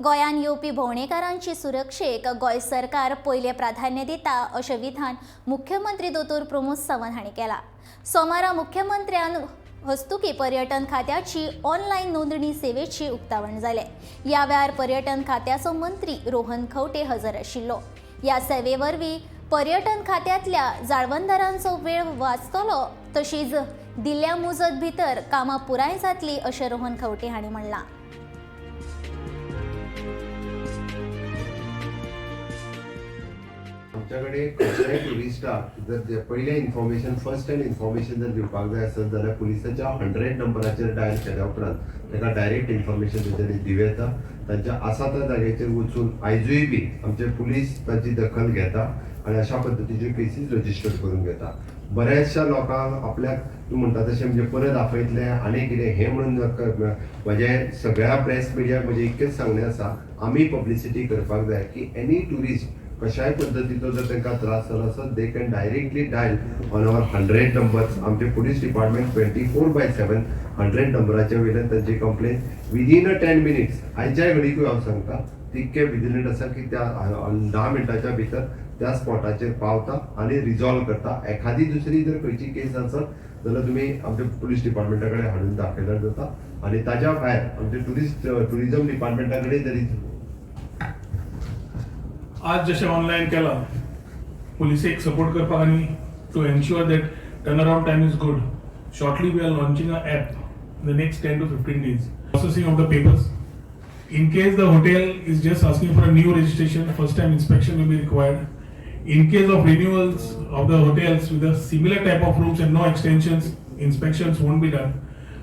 गोंयांत येवपी भोंवडेकारांची सुरक्षेक गोंय सरकार पयलें प्राधान्य दिता अशें विधान मुख्यमंत्री दोतोर प्रमोद सावंत हांणी केलां. सोमारा मुख्यमंत्र्यान हस्तुकी पर्यटन खात्याची ऑनलायन नोंदणी सेवेची उक्तावण जालें. ह्या वेळार पर्यटन खात्याचो मंत्री रोहन खंवटे हजर आशिल्लो. ह्या सेवे वरवीं पर्यटन खात्यांतल्या जाळवणदारांचो वेळ वाचतलो, तशीच दिल्ल्या मुजत भितर कामां पुराय जातली अशें रोहन खंवटे हांणी म्हणलां. आमच्याकडे खंयच्याय ट्युरिस्टाक जर जे पयलें इन्फॉर्मेशन, फर्स्ट हँड इन्फॉर्मेशन जर दिवपाक जाय आसत जाल्यार पुलिसाच्या 100 नंबराचेर डायल केल्या उपरांत ताका डायरेक्ट इन्फॉर्मेशन तेंच्यांनी दिवं येता. तांच्या आसा त्या जाग्याचेर वचून आयजूय बी आमचे पुलीस तांची दखल घेता आनी अशा पद्दतीच्यो केसीस रजिस्टर करून घेता. बऱ्याचशा लोकांक आपल्याक तूं म्हणटा तशें म्हणजे परत आपयतले आनी कितें हें म्हणून म्हजें सगळ्या प्रेस मिडियाक म्हजें इतकेंच सांगणें आसा, आमी पब्लिसिटी करपाक जाय की एनी ट्युरिस्ट कशाय पद्दतीचो जर तांकां त्रास जालो आसत, they can directly dial on our 100 numbers. आमचे police department 24/7 100 नंबराच्या वयल्यान तांची complain within a 10 minutes, आयच्याय घडीकूय हांव सांगता, तितके विजिलंट आसा की त्या 10 मिनटाच्या भितर त्या स्पॉटाचेर पावता आनी रिजॉल्व करता. एखादी दुसरी जर खंयची केस आसत जाल्यार तुमी आमच्या पुलीस डिपार्टमेंटा कडेन हाडून दाखयल्यार जाता आनी ताज्या भायर आमचे ट्युरिझम डिपार्टमेंटा कडेन जरी आज जशें ऑनलायन केलां पुलिसेक सपोर्ट करपाक आनी to ensure that turn around time is good, shortly we are launching a app in the next 10 to 15 days. Processing of the papers, in case the hotel is just asking for a new registration, first time inspection will be required. In case of renewals of the hotels with a similar type of rooms and no extensions, inspections won't be done.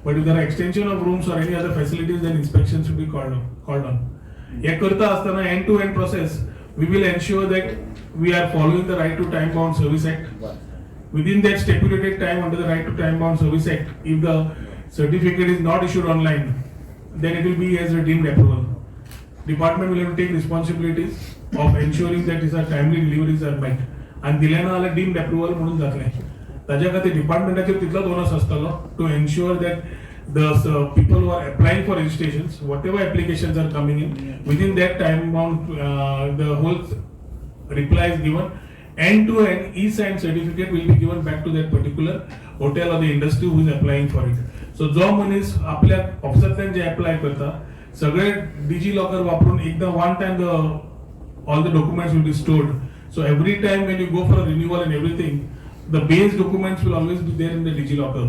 But if there are extension of rooms or any other facilities, then inspections will be called on. हे करता आसतना end to end process, we will ensure that we are following the Right to Time Bound Service Act. Within that stipulated time under the Right to Time Bound Service Act, if the certificate is not issued online, then it will be as a deemed approval. Department will have to take responsibilities of ensuring that these are timely deliveries are met. आणि दिले ना जाल्यार deemed approval म्हणून जातलें. ताज्या खातीर डिपार्टमेंटाचेर तितलोच onus आसतलो to ensure that the people who are applying for registrations, whatever applications are coming in, within that time bound, the whole reply is given. End to end e-signed certificate will be given back to that particular hotel or the industry who is applying for it. So जो मनीस आपल्या ऑफिसांतल्यान जे apply करता, सगळे digi locker वापरून एकदा one time the all the documents will be stored. So every time when you go for a renewal and everything, the base documents will always be there in the DigiLocker.